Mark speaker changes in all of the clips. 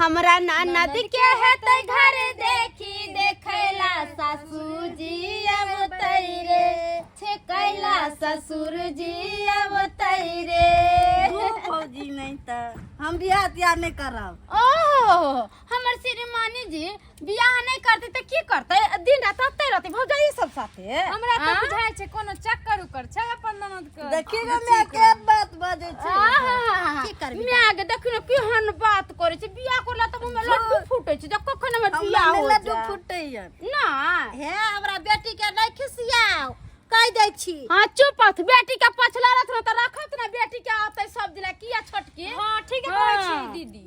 Speaker 1: हमरा ननद के हेतै घर देखी देखैला सासू जी अबतै रे छेकैला ससुर जी अबतै रे।
Speaker 2: दू फौजी नहीं त हम बियाह तियाह नहीं करब।
Speaker 1: ओहो हमर श्रीमानी जी बियाह नहीं करते त की करते, दिन रात अतै रहते भौजाई सब साथे।
Speaker 3: हमरा त
Speaker 1: आँ?
Speaker 3: बुझाइ छै कोनो चक्कर उक्कर छै अपन ननद के।
Speaker 2: देखी ने माय के बात बजै छै।
Speaker 1: आहा,
Speaker 2: की करबी?
Speaker 1: माय गे देखी ने केहन बात करै छै, बियाह करला त मुँह में लड्डू फूटै छै, जब कखन हमर
Speaker 2: हमरा
Speaker 1: बियाह
Speaker 2: नहि
Speaker 1: हो
Speaker 2: लड्डू
Speaker 1: जाए।
Speaker 2: फूटैया।
Speaker 1: ना
Speaker 4: हे हमरा बेटी के नहीं खिसियाओ, कह दै छी।
Speaker 1: हाँ चुप हथ, बेटी के पछला रथ न त रखत ना, बेटी के आते सब दिना किया छोटकी।
Speaker 3: हां ठीक है कहै छी
Speaker 1: हाँ।
Speaker 3: दीदी।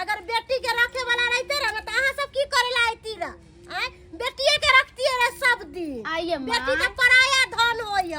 Speaker 4: अगर बेटी के रखे वाला रहते रह त अहाँ सब की करे ला आती रह? आय बेटिए के रखती रह सब दिन।
Speaker 1: आइए माँ।
Speaker 4: बेटी के पराया धन होय।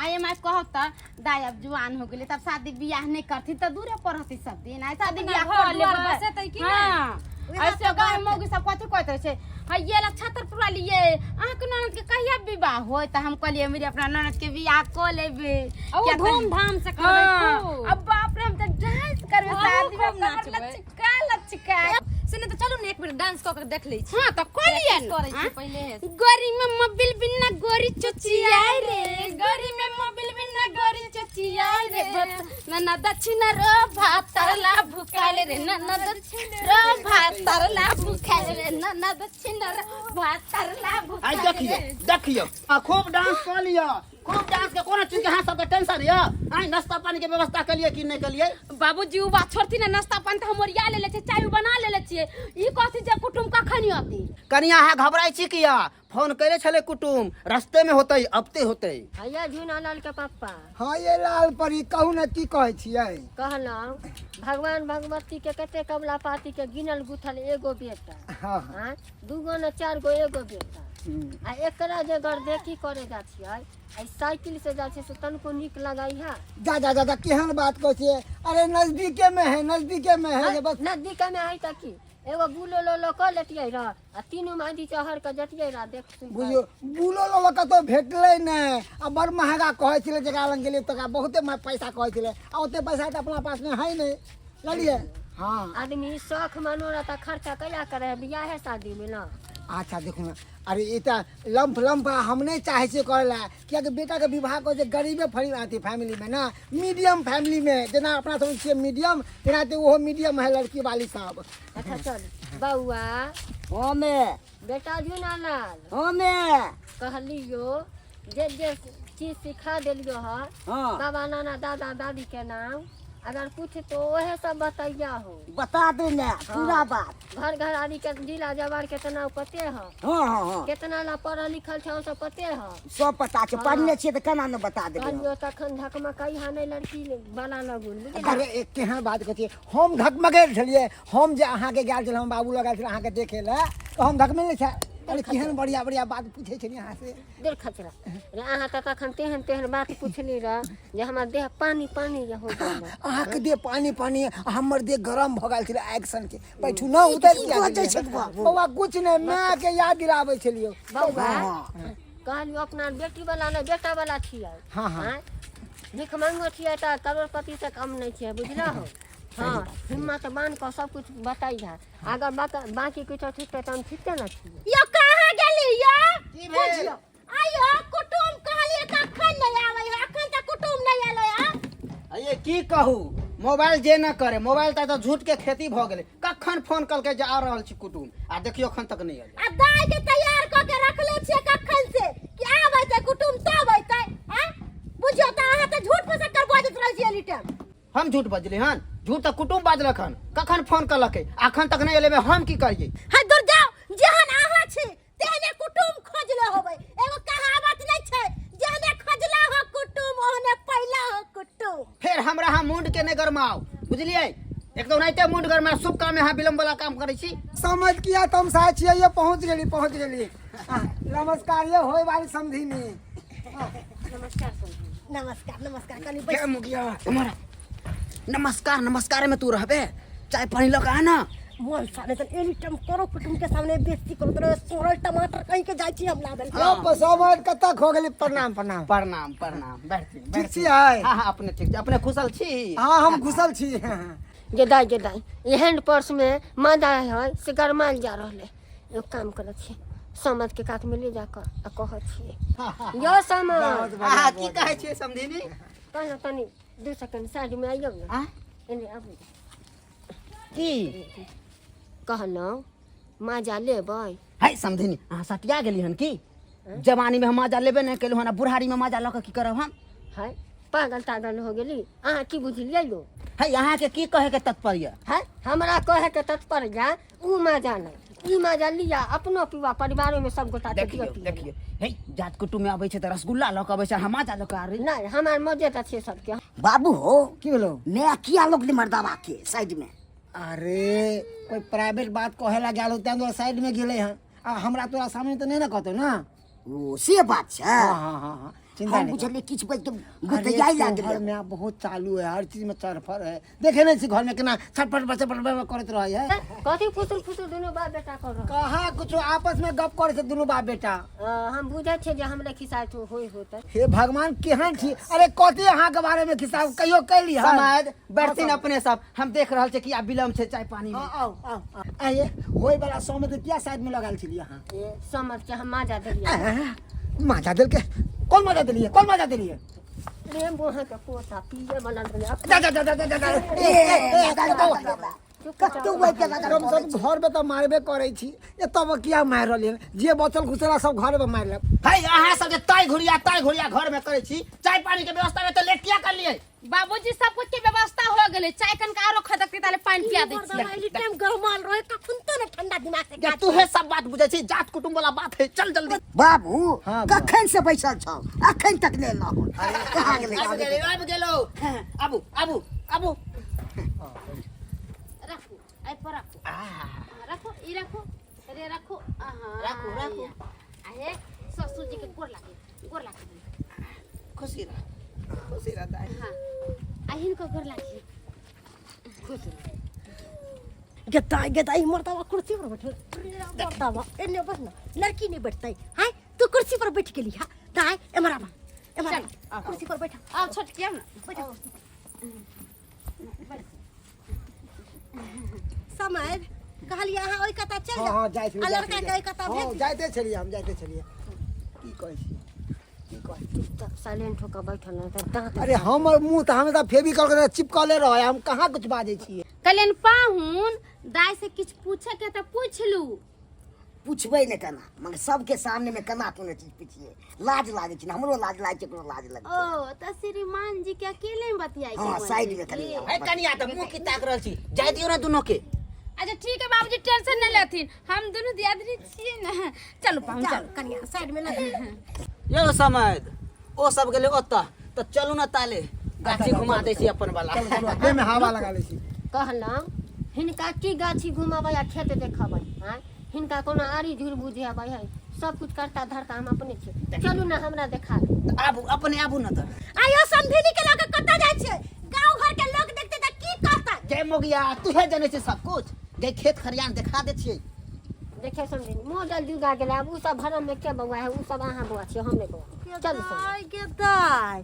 Speaker 1: आइए माँ कहब त दाई अब जुआन हो गेलै तब शादी बियाह नहीं करती त दूरे पर रहती सब दिन। आइ शादी
Speaker 3: अपना
Speaker 1: बियाह
Speaker 3: घर
Speaker 1: कर
Speaker 3: दुआर
Speaker 1: लेबै।
Speaker 3: बसेतै कि नहि?
Speaker 1: हाँ।
Speaker 4: उएह
Speaker 1: ऐसे
Speaker 4: तऽ
Speaker 1: गाँव
Speaker 4: बात।
Speaker 1: मौगी सब कथी कहैत रहै छै, हाँ ये ला छतर पुरा लिए अहाँके ननद के कहिया विवाह होय? तऽ हम कहलियै मेरी अपना ननद के बियाह कऽ लेबै।
Speaker 3: आ ओ
Speaker 1: किया तऽ-
Speaker 3: धूमधाम से करबै
Speaker 1: हाँ,
Speaker 3: खूब।
Speaker 1: अब बाप रे हम तऽ डांस करबै
Speaker 3: हमहूँ
Speaker 1: शादी में,
Speaker 3: खूब
Speaker 1: कमर
Speaker 3: नाचबै।
Speaker 1: लचका लचका।
Speaker 3: से नहि तऽ चलू ने एक बेर डांस कऽ के देख लै छी।
Speaker 1: हाँ तऽ कऽ लिअ
Speaker 3: प्रैक्टिस
Speaker 1: ने,
Speaker 3: करै छी
Speaker 1: हाँ?
Speaker 3: पहिले से।
Speaker 1: गोरी में मोबिल बिना गोरी चुचियाए रे, गोरी में मोबिल बिना गोरी चुचियाए रे, नना दक्षिण रो भात तरला भुखाल रे, नना दक्षिण रो भात तरला भुखाल रे, नना दक्षिण रो भात तरला
Speaker 5: आई
Speaker 1: भुखाल
Speaker 5: देखियो
Speaker 1: रे।
Speaker 5: देखियो, आ खूब डांस कऽ लिअ, खूब डांस के कोनो चीज के अहाँ सबके टेंशन यऽ? आइ नाश्ता पानी के व्यवस्था केलियै कि नहि केलियै?
Speaker 1: बाबूजी उ बात छोड़ती ने, नाश्ता पानी तऽ हम ओरिया लेले छियै, चाय बना लेले छियै। ई कहती जे कुटुम कखन अती?
Speaker 5: कनिया अहाँ घबराइ छी किया? फोन केने छलै कुटुम, रस्ते में होतै, अबते होतै।
Speaker 6: हैया झुना लाल के पप्पा।
Speaker 7: हाँ ये लाल परी कहू ने की कहै छियै?
Speaker 6: कहलहुँ भगवान भगवती के कते कमला पाती के गिनल गुथल एगो बेटा।
Speaker 7: हाँ, हाँ।
Speaker 6: हाँ, दूगो ने चार गो एगो बेटा। आ एकरा जे गरदेखी करे जा छियै, आ साइकिल से जा छियै से तनको नीक लगै है?
Speaker 7: जा जा जा जा केहन बात कहै छियै? अरे नजदीके में है, नजदीके में है जे बस।
Speaker 6: नजदीके में है तऽ की एगो बुलो लोलो कऽ लेतियै रह आ तीनू मादी चहर कऽ जतियै रह देख सुन कऽ।
Speaker 7: बुझियौ बुलो लोलो कतौ भेटलै नहि आ बड़ महगा कहै छलै, जकरा लग गेलियै तकरा बहुते पैसा कहै छलै आ ओते पैसा तऽ अपना पासमे है नहि, बुझलियै? हाँ
Speaker 6: आदमी शौख मनोरथ आ खर्चा कहिया करे है? बियाहे शादी में ना।
Speaker 7: अच्छा देखू ने, अरे ई तऽ लम्फ लम्फ हम नहि चाहै छियै करै लए, कियाकि बेटाके विवाह करै छै गरीबे फरी अथी फैमिलीमे ने, मीडियम फैमिलीमे, जेना अपना सब छियै मीडियम तेनाहिते ओहो मीडियम है लड़की वाली सब।
Speaker 6: अच्छा चल बौआ।
Speaker 2: हाँ मैं।
Speaker 6: बेटा झुनालाल।
Speaker 2: हाँ मैं।
Speaker 6: कहलियो जे जे चीज सिखा देलियो है।
Speaker 2: हाँ।
Speaker 6: बाबा नाना दादा दादी के नाम अगर कुछ तो ओहे सब बतैया हो।
Speaker 2: बता दे ना पूरा बात।
Speaker 6: घर घर आदि के जिला जवार के तना पते है।
Speaker 2: हाँ, हाँ, हाँ।
Speaker 6: केतना ला पढ़ल लिखल छौ सब पते है।
Speaker 2: सब पता छै,
Speaker 6: हाँ।
Speaker 2: पढ़ने छियै तऽ केना ने बता देबै हम?
Speaker 6: कहलियो तखन धकमकई हा नहीं लड़की वाला लगुन, बुझलियै?
Speaker 7: अरे एक केहन बात कहै छियै, हम धकमगेल छलियै, हम जे अहाँके गेल छलहुँ, हम बाबू लग गेल छलहुँ अहाँके देखै लए, तऽ हम धकमगेल नहि छल। अरे केहन बढ़िया बढ़िया बात पूछै छलियै अहाँ से।
Speaker 6: देर खचरा रे, अहाँ तऽ तखन तेहन तेहन बात पुछली रह जे हमर देह पानी पानी जे हो गेल।
Speaker 7: अहाँके देह पानी पानी आ हमर देह गरम भऽ गेल छलै आगि सनके। बैठू न उतरि
Speaker 2: की
Speaker 7: किया
Speaker 2: बजै
Speaker 7: गेलियै?
Speaker 2: छै बाबू?
Speaker 7: बौआ कुछ नहि, मायके याद दिलाबै छलियौ।
Speaker 6: बौआ,
Speaker 7: हाँ।
Speaker 6: कहलियौ अपना बेटी वाला नहि बेटा वाला छियै।
Speaker 7: हाँ, हाँ।
Speaker 6: आँय? भिख मंगो छियै तऽ करोड़पति से कम नहि छियै, बुझलहो? हाँ, हिम्मत बान्ह कऽ सब कुछ बतैहे। अगर बाकी किछो ठीक तऽ हम ठीके ने छियै।
Speaker 4: यो कहाँ गेली यो?
Speaker 5: की भेल?
Speaker 4: बुझियौ। आइयो कुटुम कहलियै कखन नहि आबै है, अखन तक कुटुम नहि एलै है।
Speaker 5: अये की कहू, मोबाइल जे न करे, मोबाइल तऽ झूठ के खेती भऽ गेलै। कखन फोन कलकै जे आ रहल छी कुटुम, आ देखियौ अखन तक नहि एलै।
Speaker 4: आ दाइ के तैयार कऽ के रखले छियै कखन से कि आबै छै कुटुम तब अइतै। आँय बुझियौ तऽ अहाँ तऽ झूठ फसक्कर बजैत रहै छियै एनी टाइम।
Speaker 5: हम झूठ बजली हन? झूठ तऽ कुटुम बाजलक हन, कखन फोन कलकै अखन तक नहि एलै, हम की करियै?
Speaker 4: हे दूर जाओ, जेहन अहाँ छी तेहने कुटुम खोजले होबै। एगो कहावत नहि छै, जेहने खोजला हो कुटुम ओहने पैला हो कुटुम।
Speaker 5: फेर हमरा अहाँ मुंड के नहि गरमाउ, बुझलियै? एक तऽ ओनाहिते मुंड गरमा, शुभ काम में अहाँ विलम्ब वाला काम करै छी।
Speaker 7: समझ किया तम साय छियै ये, पहुँच गेली, पहुँच गेली। नमस्कार ये होय वाली समधिनी।
Speaker 6: नमस्कार समधिनी।
Speaker 4: नमस्कार नमस्कार, कनी बैस।
Speaker 5: क्या मुखिया तुम्हारा नमस्कार नमस्कार में तू रहबे, चाय पानी लऽ के आ ना।
Speaker 4: मोन साले त एनी टाइम करो कुटुम के सामने बेइज्जती करो तोरे, सोरल टमाटर कहीं के जाइ छी हम लाबल।
Speaker 7: हाँ, समझ कतऽ खो गेली? प्रणाम प्रणाम।
Speaker 5: प्रणाम प्रणाम, बैठ
Speaker 7: ठीक छियै?
Speaker 5: हाँ हाँ, अपने ठीक छी, अपने कुशल छी?
Speaker 7: हाँ हम कुशल छी।
Speaker 6: जे दाइ जे दाइ एहन पर्समे मादा है से गरमायल जा रहलै। एगो काम करै छियै, समझके कातमे ले जा कऽ आ कहै छियै, यौ समझ।
Speaker 5: अहाँ की कहै छियै समधिनी?
Speaker 6: कहलहुँ तनी 2 सेकंड साइडमे आइयौ ने।
Speaker 5: आ?
Speaker 6: एने आबू।
Speaker 5: की
Speaker 6: कहलहुँ माजा लेबै?
Speaker 5: है समधिनी, अहाँ सटिया गेली हन की? जवानी में हम माजा लेबे नहीं केलहुँ हन, आ बुढ़ारी में माजा लऽ कऽ की करब हम?
Speaker 6: है पागल तागल हो गेली अहाँ, की बुझलियै यौ?
Speaker 5: है अहाँके की कहै के तात्पर्य
Speaker 6: है हमरा कहे के तात्पर्य या ऊ माजा नहीं, ई माजा लिया, अपनो पीवा, परिवारो में सब गोटा के
Speaker 5: देखियौ
Speaker 6: दियौ पीवा।
Speaker 5: देखियौ, हे जात कुटुम्ब में अबै छै तऽ रसगुल्ला लऽ कऽ अबै छै, अहाँ माजा लऽ कऽ आ रही।
Speaker 6: नहीं, हमार मजे तऽ छै सबके।
Speaker 8: बाबू हो।
Speaker 7: की भेलो?
Speaker 8: मैं किया लोग मर्दावा के साइड में?
Speaker 7: अरे कोई प्राइवेट बात कहे ला गेल होते तोरा साइड में गेले हन, आ हमरा तोरा सामने तऽ नहि ने कहतौ ना।
Speaker 8: ओ से बात छै।
Speaker 7: हाँ हाँ हाँ हाँ, चिंता
Speaker 8: हम
Speaker 7: नहीं।
Speaker 8: बुझलिए किछु बात के
Speaker 7: अरे
Speaker 8: गुतैयाइ
Speaker 7: तोहर
Speaker 8: लागल।
Speaker 7: में बहुत चालू है, हर चीज में चरफर है। देखे नहीं छी घर में केना छटपट छटपट करैत रहे है।
Speaker 6: कथी फुसुर फुसुर दुनू बाप बेटा कर रहल?
Speaker 7: कहाँ कुछो, आपस में गप करे छै दुनू बाप बेटा।
Speaker 6: हम बुझै छियै जे हमरे खिसाइत होय होतै।
Speaker 7: हे भगवान, केहन छी? अरे कथी अहाँ के बारे में खिस्सा कहियो कैली हन?
Speaker 5: समाज बैठथिन अपने सब, हम देख रहल छी कि आब विलम्ब छै चाय पानी में।
Speaker 7: हाँ, आउ आउ आउ। आइए होय वाला सौ में तऽ किया साइड में लगाल छलियै अहाँ?
Speaker 6: ए समझ के हम माजा देलियै।
Speaker 7: आँ, माजा देलकै? कोन माजा देलियै? कोन माजा देलियै?
Speaker 6: रे मोह के पोता पिए वाला देलियै।
Speaker 7: जा जा जा जा जा जा। ए, ए, ए,
Speaker 6: चुप।
Speaker 8: कतौ बैठ के लगल।
Speaker 7: हम सब घर में तऽ मारबे करै छी, एतऽ किया मारि रहलियै? जे बचल खुचला सब घर में मारि लेब।
Speaker 5: है अहाँ सब जे ताई घुरिया ताई घुरिया घर में करै छी, चाय पानी के व्यवस्था में तऽ लेट किया करलियै?
Speaker 1: बाबूजी, सब कुछ के व्यवस्था हो गेलै, चाय कनका आरो खदकती ताले पानि पिया दै छियै।
Speaker 4: एनी टाइम गरमाल रहे, कखन तो ने ठंडा दिमाग से
Speaker 5: जे
Speaker 4: काज।
Speaker 5: तूहे सब बात बुझै छी, जात कुटुम्ब वाला बात है, चल जल्दी।
Speaker 8: बाबू।
Speaker 7: हाँ,
Speaker 8: कखन से बैसल छौ, अखन तक नहि एलौ, कहाँ गेलै?
Speaker 5: आबि गेलै, आबि गेलौ। आबू आबू आबू।
Speaker 1: राखू, एहि पर राखू। राखू, ई राखू, रे राखू। अहाँ
Speaker 5: राखू, राखू।
Speaker 1: आ हे ससुर जी के गोर लागे, गोर लागे।
Speaker 5: खुशी रह, खुशी रह दाइ।
Speaker 1: हाँ, आ हिनको गोर लागी।
Speaker 4: गेदाई गेदाई, मर्दावा कुर्सी पर बैठल। मर्दावा एने बस ना, लड़की नहीं बैठतै। हाय, तू कुर्सी पर बैठ गेली। हा दाय, एमहर आबा, एमहर आबा, कुर्सी पर बैठ।
Speaker 1: आउ छोटकी, आउ ने।
Speaker 4: बैठ। समय कहलियै अहाँ ओहि कता चलि
Speaker 7: हाँ
Speaker 4: जाउ।
Speaker 7: हाँ, जाइ छलियै।
Speaker 4: आ
Speaker 7: जाइ
Speaker 4: लड़का के
Speaker 7: छलियै।
Speaker 4: ओहि कता
Speaker 7: हाँ
Speaker 4: भेज दियौ।
Speaker 7: जाइते छलियै, हम जाइते छलियै। की कहै छियै, की कहै?
Speaker 6: चुपचाप साइलेंट होकर बैठल रहै तऽ दाँत।
Speaker 7: अरे हमर मुंह तऽ हमेशा फेविकॉल के चिपकले रहे, हम कहाँ कुछ बाजै छियै?
Speaker 1: कहलियनि पाहुन, दाय से किछु पूछे के तऽ पूछ लू।
Speaker 8: पुछबै ने केना, मगर सबके सामने में केना कोनो चीज पुछिए? लाज लागै छै ने, हमरो लाज लागै छै, ओकरो लाज लगै छै।
Speaker 1: ओ तऽ श्रीमान जी के अकेले में बतियाई के
Speaker 8: हाँ,
Speaker 1: मन
Speaker 8: साइड
Speaker 1: छै
Speaker 8: में कनि
Speaker 1: की?
Speaker 5: है कनिया, तऽ मुँह की ताक रहल छी? जाय दियौ ने दुनू के।
Speaker 1: अच्छा ठीक है बाबूजी, टेंशन नहीं लेथिन, हम दुनू दियादनी छियै ने। चलू पाहुन,
Speaker 4: जाउ
Speaker 1: चलू।
Speaker 4: कनिया, साइड में लगा।
Speaker 5: यौ समैद, ओ सब गेलै ओतऽ, तऽ चलू ने ताले गाछी घुमा दै छी अपन वाला।
Speaker 7: चलू चलू, देह में हवा लगा लै छी।
Speaker 6: कहलहुँ हिनका की गाछी घुमाबै आ खेत देखाबै? आँय, हिनका कोनो आरी झूर बुझेबै है? सब कुछ करता धरता हम अपने छी, चलू ने हमरा देखा दे।
Speaker 5: तऽ आबू, अपने आबू ने तऽ।
Speaker 4: आयो समधिनी के लऽ के कतऽ जाइ छियै? गाँव घर के लोग देखते तऽ की कहतै?
Speaker 5: जय मोगिया, तूहे जनै छै सब कुछ। गई खेत खरियान देखा दै छियै।
Speaker 6: देखियौ समझी, मॉडल जुग आ गेलै आब, उ सब भरम में के बौआ है? उ सब अहाँ बौआ छियै, हम नहि बौआ। चलू समझी।
Speaker 4: दाय गे दाय,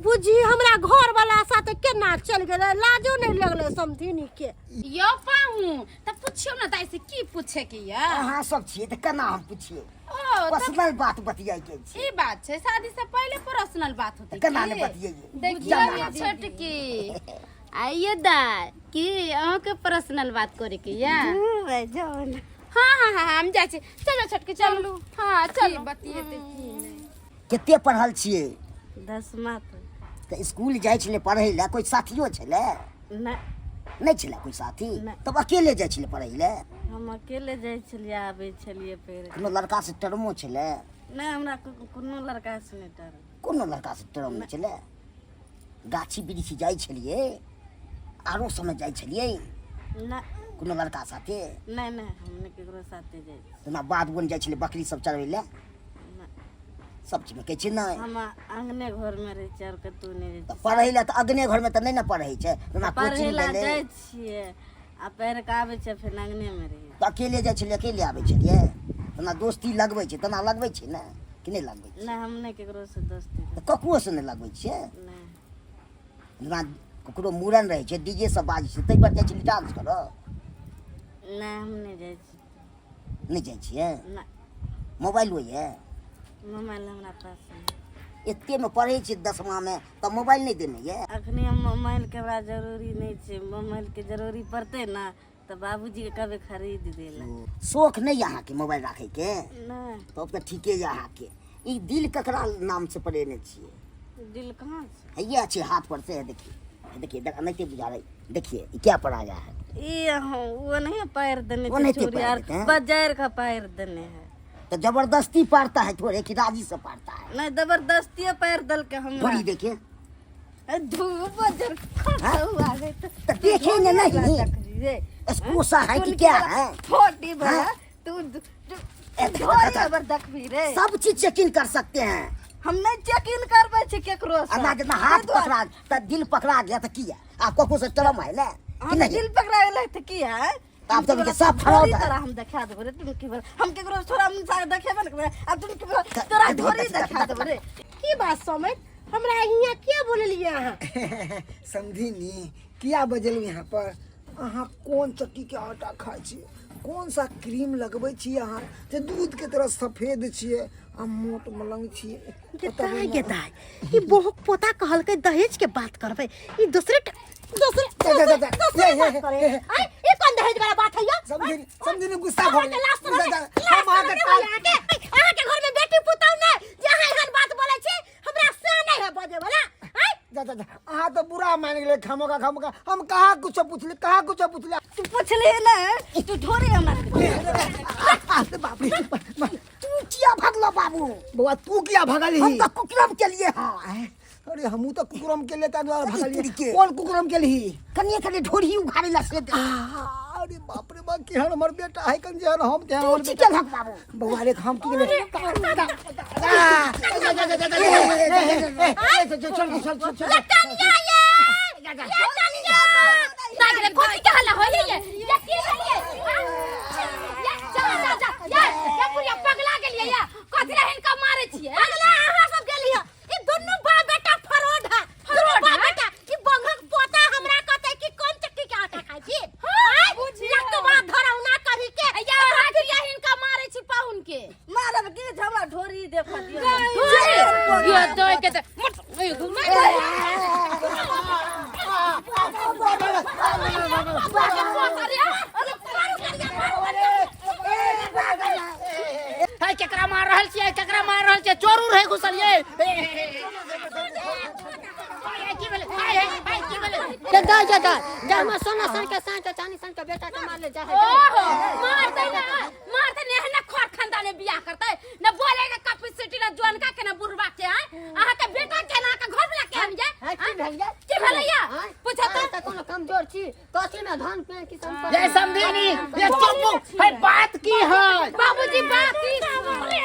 Speaker 4: बुझी हमरा घर वाला साथे केना चलि गेलै, लाजो नहि लगलै समधिनी के।
Speaker 1: यौ पाहुन, तऽ पुछियौ ने दाय से की पूछे के या।
Speaker 8: अहाँ सब छियै तऽ केना हम पुछिए?
Speaker 1: ओ तऽ
Speaker 8: पर्सनल बात बतियाइ के छै।
Speaker 1: ई बात छै, शादी से पहले पर्सनल बात होती?
Speaker 8: केना ने बतियैये?
Speaker 1: देखियौ ये छोटकी, आइए दाय, की अहाँके पर्सनल बात करे के या? हाँ हाँ हाँ, हम जाइ छी। चलो छोटकी, चलू। हाँ चलू।
Speaker 3: बतियेतै की नहि?
Speaker 8: कते पढ़ल छियै?
Speaker 2: 10मा तक।
Speaker 8: तऽ स्कूल जाइ छलै पढ़ै लए, कोइ साथियो छलै?
Speaker 2: नहि।
Speaker 8: नहि छलै कोइ साथी?
Speaker 2: नहि।
Speaker 8: तब अकेले जाइ छलै पढ़ै लए?
Speaker 2: हम अकेले जाइ छलियै, आबै छलियै फेर।
Speaker 8: कोनो लड़का से टरमो छलै?
Speaker 2: नहि, हमरा कोनो लड़का से नहि डर।
Speaker 8: कोनो लड़का से टरम नहि छलै? गाछी वृक्ष जाइ छलियै, आरो समय जाइ छलियै?
Speaker 2: नहि।
Speaker 8: कोनो लड़का साथे?
Speaker 2: नहि नहि, हम नहि केकरो साथे जाइ छी।
Speaker 8: जेना बाध बन जाइ छलै बकरी सब चरबै लए?
Speaker 2: नहि।
Speaker 8: सब चीजमे कहै छै नहि।
Speaker 2: हम अंगने घरमे रहै छियै, आओर कतहु नहि रहै।
Speaker 8: तऽ पढ़ै लए तऽ अगने घरमे तऽ नहि ने पढ़ै छै, जेना
Speaker 2: छियै पढ़ै
Speaker 8: कोचिंग
Speaker 2: लए
Speaker 8: भेलै?
Speaker 2: जाइ छियै आ पढ़ि कऽ आबै छियै, फेर अंगनेमे रहै।
Speaker 8: तऽ अकेले जाइ छलियै, अकेले आबै छलियै? तेना दोस्ती लगबै छै तेना लगबै छै ने कि नहि लगबै छै?
Speaker 2: नहि, हम नहि केकरोसँ दोस्ती।
Speaker 8: तऽ ककरोसँ नहि लगबै छियै?
Speaker 2: नहि।
Speaker 8: जेना ककरो मूड़न रहै छै डीजे सब बाजै छै ताहि पर जाइ छली डांस करऽ?
Speaker 2: नहि, हम नहि जाइ छी।
Speaker 8: नहि जाइ छियै?
Speaker 2: नहि।
Speaker 8: मोबाइलो यऽ?
Speaker 2: मोबाइल हमरा पास नहि।
Speaker 8: एतेमे पढ़ै छियै दसमामे तऽ मोबाइल नहि देने यऽ?
Speaker 2: अखनी हम मोबाइलके हमरा जरूरी नहि छै। मोबाइलके जरूरी पड़तै ने तऽ बाबूजीके कहबै खरीद देला।
Speaker 8: शौख नहि यऽ अहाँके मोबाइल राखैके?
Speaker 2: नहि।
Speaker 8: तब तऽ ठीके यऽ अहाँके। ई दिल ककरा नाम से पड़ेने छियै?
Speaker 2: दिल कहाँ छै?
Speaker 8: हैया छै हाथ पर से, देखिए देखिए, नहीं बुझा रही, देखिए ई क्या पड़ा गया है।
Speaker 2: ई वो नहीं पैर देने छै,
Speaker 8: ओनाहिते
Speaker 2: चूड़ी
Speaker 8: पाएर
Speaker 2: आर
Speaker 8: देते हैं।
Speaker 2: बजार के पैर देने है।
Speaker 8: तो जबरदस्ती पारता है थोड़े कि राजी से पारता है?
Speaker 2: नहीं, जबरदस्ती पैर दल के हमरा।
Speaker 8: थोड़ी देखिए।
Speaker 2: धूप बजर हुआ गए।
Speaker 8: तो देखेंगे नहीं, कोसा है कि क्या है?
Speaker 2: फोटी भरा तू ढोरी अबर देखबी रे।
Speaker 8: सब चीज चेक इन कर सकते हैं।
Speaker 2: हम नहीं चेक इन करबै छी केकरो से।
Speaker 8: अन्ना जितना हाथ पकड़ा त दिल पकड़ा गया त किया आप कको से चरम है ना कि
Speaker 2: हम
Speaker 8: नहीं?
Speaker 2: दिल पकड़ा गेलै तऽ की है?
Speaker 8: तो आप सब के सब फ्रॉड है।
Speaker 2: तोरा हम देखा देबो रे, तुम की बोल, हम केकरो थोड़ा हम साथ देखेबे न करबै। अब तुम की बोल, तोरा ढोरी देखा देबो रे।
Speaker 4: की बात समय हमरा हियाँ किया बोललियै अहाँ?
Speaker 7: समझिनी किया बजलू यहाँ पर? अहाँ कोन चक्की के आटा खाइ छी, कौन सा क्रीम लगबै छी अहाँ जे दूध के तरह सफेद छियै आ मोट मलंग छियै?
Speaker 4: गेदाय गेदाय, ई बहुक पोता कहलकै दहेज के बात करबै, ई दूसरे दूसरे
Speaker 7: जा, जा, जा, जा।
Speaker 4: दूसरे
Speaker 7: ये,
Speaker 4: बात
Speaker 7: ये,
Speaker 4: करे।
Speaker 7: ये।
Speaker 4: आय, ई कोन दहेज वाला बात है यो?
Speaker 7: समझिनी समझिनी, गुस्सा भऽ
Speaker 4: अहाँके लाज
Speaker 7: गेलै।
Speaker 4: शरम
Speaker 7: जा, जा,
Speaker 4: लाज
Speaker 7: हम अहाँके
Speaker 4: शरम नहि
Speaker 7: ताल
Speaker 4: होइए अहाँके? अहाँके घर में बेटी पुतहु नहि जे अहाँ एहन बात बोलै छी? हमरा से नहि है बजै वाला। आय,
Speaker 7: जा जा जा, अहाँ तऽ बुरा मानि गेलै। खमोका खमोका, हम कहाँ कुछो पुछली, कहाँ कुछो पुछली?
Speaker 2: तू पुछली ने, तू ढोरी हमरा।
Speaker 7: अरे बाप रे।
Speaker 8: तू किया भगलो बाबू?
Speaker 7: बौआ, तू किया भगलही?
Speaker 8: हम तो कुकरम के लिए। हाँ।
Speaker 7: अरे, हमहूँ तऽ कुकुरम के लेता द्वारा भगलियै।
Speaker 8: तरीके।
Speaker 7: कोन कुकुरम केलही?
Speaker 8: कनिए कनि ढोरी उघाड़े ला से दे।
Speaker 7: अरे बाप रे बाप, केहन हमर बेटा है कन जेहन हम तेहन
Speaker 8: तू
Speaker 7: हमर
Speaker 8: की
Speaker 7: बेटा।
Speaker 8: केलहक बाबू?
Speaker 7: बौआ रे, हम की केलियै? चल चल चल चल।
Speaker 1: कनिया ये, ये कनिया दाग रे, कथी के हल्ला होइए ये? ये की भेलिए? ये जा जा जा, ये ये बुढ़िया पगला गेलिए ये। कथी ला हिनका मारै छियै?
Speaker 4: पगला अहाँ सब गेलियै। ई दुनू बाप बेटा फ्रॉड है, दुनू बाप बेटा। ई बंघक पोता हमरा कहतै कि कोन चक्की के आटा खाइ छी? आँय? लतवा धरौना कही के।
Speaker 1: या अहाँ किया हिनका मारै छी पाहुन के?
Speaker 2: मारब की, हमरा ढोरी देखऽ दियौ।
Speaker 1: ये दोय के त मत मार।
Speaker 5: है, केकरा मार रहल छियै? केकरा मार रहल छियै? चोर उर है घुसल ये? की भेलै? हाय, हाय, हाय, की भेलै?
Speaker 6: जा जा जा जा, हमरा सोना सन के सान के चांदी सन के बेटा के मारले जा है।
Speaker 1: ओहो, मारतै ना, मारतै ने। एहन खर खानदान में बियाह करतै न बोले के कैपेसिटी न जोनका के न बुढ़वा के। आय, अहाँ के बेटा के ना के घर वाला के हम जे
Speaker 6: है, की भेल ये?
Speaker 1: की भेलै या?
Speaker 6: आँय?
Speaker 1: पूछो
Speaker 6: अहाँ तऽ कोनो कमजोर छी? कथी में धान पे किसान पर?
Speaker 5: ये समधिनी, ये चुप है, बात की है?
Speaker 1: बाबूजी, बात की?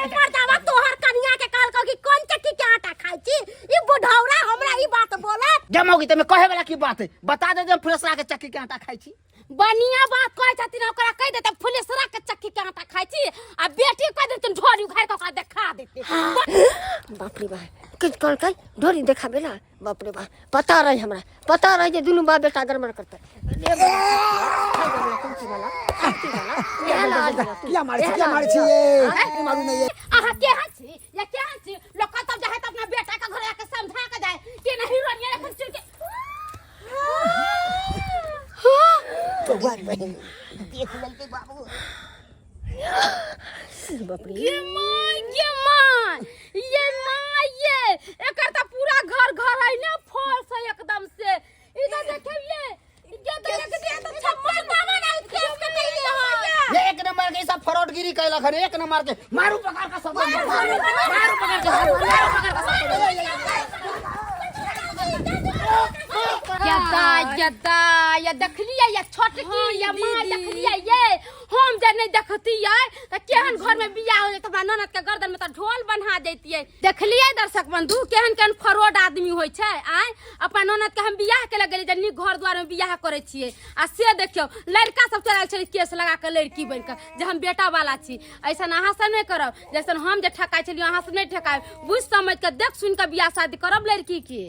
Speaker 4: मर्दावा, तोहर कनिया के कहलकौ कि कोन चक्की के आटा खाइ छी, ई बुढ़ौरा हमरा ई बात बोलत।
Speaker 5: जमोगी तऽ कहे वाला की बात है? बता दे जे हम फुलसरा के चक्की के आटा खाइ छी।
Speaker 1: बढ़िया बात कहै छथिन। ओकरा कहि देतै फुलेसरा के चक्की के आटा खाइ छी आ बेटी कहि देतै ढोरी उखाड़ि के ओकरा देखा देतै।
Speaker 6: बाप रे बाप, किछु कहलकै ढोरी देखाबे ला। बाप रे बाप, पता रही, हमरा पता रही जे दुनू बाप बेटा गड़बड़ करतै।
Speaker 7: किया मारै छी, किया मारै छी ये? मारू नहीं ये।
Speaker 1: अहाँ केहन छी या केहन छी? लोग कतौ जाए तऽ अपना बेटा के घर जाके समझा के जाए कि नहीं रोनिया एखन चुन के।
Speaker 8: बौआ बहिन, देख लेलकै बाबू।
Speaker 6: बाप रे।
Speaker 1: ये माँ, ये माँ, ये माँ, ये एकर तऽ पूरा घर घर है ने फॉल्स है एकदम से। ई तऽ देखिए, ये तऽ एक दिन तऽ छप्पन दावा ना केस के नहीं है।
Speaker 5: ये एक नंबर के ई सब फ्रॉडगिरी कैलक हन। एक नंबर के, मारू पकड़ के सब, मारू पकड़ के, मारू पकड़ के सब।
Speaker 1: यदा यदा या देखलियै या छोटकी या माँ, देखलियै ये? हम जे नहि देखतियै तऽ केहन घर में बियाह हो जेतै। हमरा ननद के गर्दन में तऽ ढोल बन्हा जैतियै। देखलियै दर्शक बंधु, केहन केहन फ्रॉड आदमी होइ छै? आँय, अपन ननद के हम बियाह के गेलियै जे नीक घर द्वार में बियाह करै छियै आ से देखियौ लड़का सब चलल छलै केस लगा के लड़की बनि के जे हम बेटा वाला छी। ऐसन अहाँ सब नहि करब। जैसन हम जे ठकाइ छलियै, अहाँ सब नहि ठकायब। बुझि समझ के, देख सुनि के बियाह शादी करब लड़की के।